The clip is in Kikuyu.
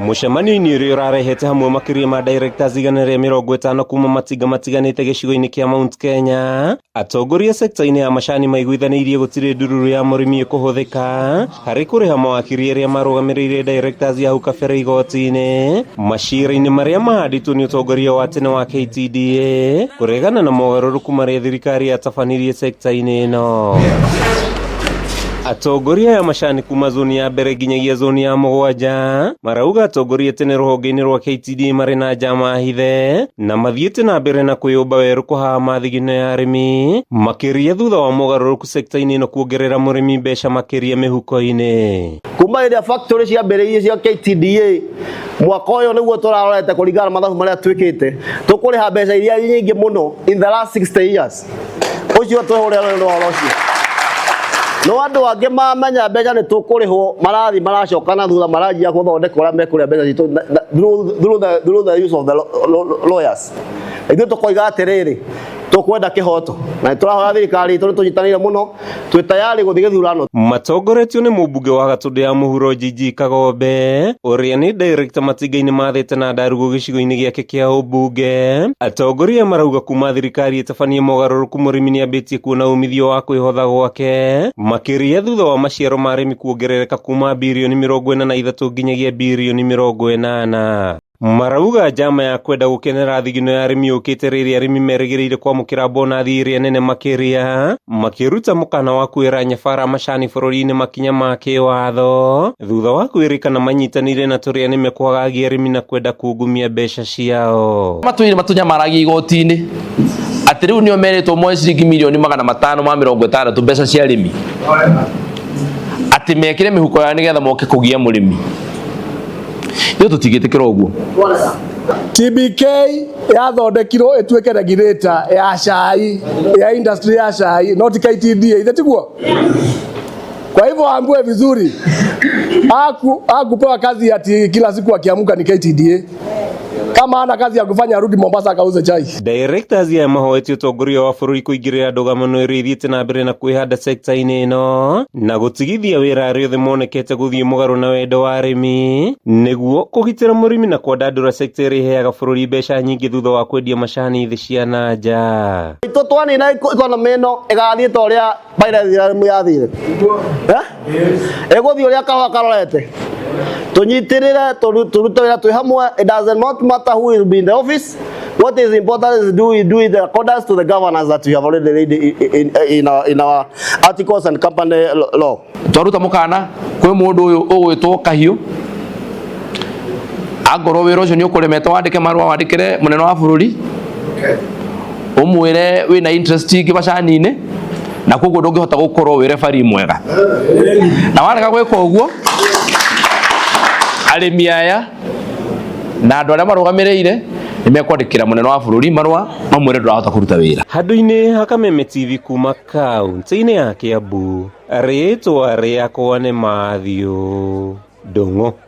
Mũcemanio-inĩ ũrĩa ũrarehete hamwe makĩria ma directors 150 kuma matinga matiganĩte gĩcigo-inĩ kĩa Mount Kenya, atongoria sekta-inĩ ya macani maiguithanĩirie gũtirĩ ndururu ya mũrĩmi ĩkũhũthĩka harĩ kũrĩha mawakiri arĩa marũgamĩrĩire directors ya hau kabere igoti-inĩ macira-inĩ marĩa mahandĩtwo nĩ ũtongoria wa tene wa KTDA kũregana na mogarũrũku marĩa thirikari yatabanirie sekta-inĩ ĩno. Atongoria aya macani kuma zoni ya mbere nginyagia zoni ya mũgwanja marauga atongoria tene rũhonge-inĩ rwa KTDA marĩ na njama hithe na mathiĩte na mbere na kwĩyũmba werũ kũhama thigino ya arĩmi makĩria thutha wa mogarũrũku sekta-inĩ ĩno kuongerera mũrĩmi mbeca makĩria mĩhuko-inĩ. Kuma rĩrĩa factory ciambĩrĩirie cia KTDA, mwaka ũyũ nĩguo tũrarorete kũringana na mathabu marĩa twĩkĩte, tũkũrĩha mbeca iria nyingĩ mũno in the last 60 years. Ũcio twĩhũrĩra rũĩ rwa ũhoro ũcio, no andũ angĩ mamenya mbeca nĩ tũkũrĩhwo, marathiĩ maracoka na thutha, maranjia gũthondeka ũrĩa mekũrĩa mbeca citũ through the use of the lawyers. Ithuĩ tũkoiga atĩrĩrĩ, tũkwenda kĩhoto na nĩ tũrahoya thirikari itũ nĩ tũnyitanĩire mũno, twĩ tayari gũthiĩ gĩthurano. Matongoretio nĩ mũmbunge wa Gatũndũ ya mũhuro Gigi Kagombe ũrĩa nĩ director matinga-inĩ ma Thĩte na Ndarugu gĩcigo-inĩ gĩake kĩa ũmbunge. Atongoria marauga kuma thirikari ĩtabanie mogarũrũku, mũrĩmi nĩambĩtie kuona umithio wa kwĩhotha gwake, makĩria thutha wa maciaro ma arĩmi kuongerereka kuma birioni 43 nginyagia birioni 80. Marauga njama ya kwenda gũkenera thigino ya arĩmi yũkĩte rĩrĩa arĩmi merĩgĩrĩire kwamũkĩra bonathi ĩrĩa nene makĩria, makĩruta mũkana wa kwĩra nyabara macani bũrũri-inĩ makinya ma kĩwatho thutha wa kwĩrĩkana manyitanĩire na tũrĩa nĩme kwagagia arĩmi na kwenda kungumia mbeca ciao. Matũire matũnyamaragia igoti-inĩ atĩ rĩu nĩo merĩtwo moe ciringi 560,000,000 mbeca cia arĩmi, atĩ mekĩre mĩhuko yao nĩgetha moke kũgia mũrĩmi. Ithuĩ tũtingĩtĩkĩra ũguo. TBK yathondekirwo ĩtuĩke regulator ya cai, ya industry ya cai, not KTDA, ithe tiguo? Kwa hivyo waambiwe vizuri, hakupewa kazi ati kila siku akiamka ni KTDA. Kama ana kazi ya kufanya, arudi Mombasa akauze chai. Directors aya mahoetie ũtongoria wa bũrũri kũingĩrĩra ndũgamano ĩrĩa ĩthiĩte na mbere na kwĩhanda sekta-inĩ ĩno na gũtigithia wĩra arĩa othe monekete gũthiĩ mũgarũ na wendo wa arĩmi nĩguo kũgitĩra mũrĩmi na kwandandũra sekta ĩrĩa ĩheaga bũrũri mbeca nyingĩ thutha wa kwendia macani thĩ cia na nja. Itũ twanina economy ĩno ĩgathiĩ ta ũrĩa pyrethrum yathire. Eh? Ĩgũthiĩ ũrĩa kahũa karorete. Tũnyitĩrĩre, tũrute wĩra twĩ hamwe. It does not matter who will be in the office. What is important is do we do it in accordance to the governance that we have already laid in our articles and company law. Twaruta mũkana kwĩ mũndũ ũyũ ũgwĩtwo Kahiũ, angorwo wĩra ũcio nĩ ũkũremete, wandĩke marũa, wandĩkĩre mũnene wa bũrũri, ũmwĩre wĩna interest ingĩ macani-inĩ na koguo ndũngĩhota gũkorwo wĩ referee mwega, na warega gwĩka ũguo, arĩmi aya na andũ arĩa marũgamĩrĩire nĩ mekwandĩkĩra mũnene wa bũrũri marũa mamwĩre ndũrahota kũruta wĩra. Handũ-inĩ ha Kameme TV kuma kaunti-inĩ ya Kiambu, rĩtwa rĩakwa nĩ Matthew Ndung'u.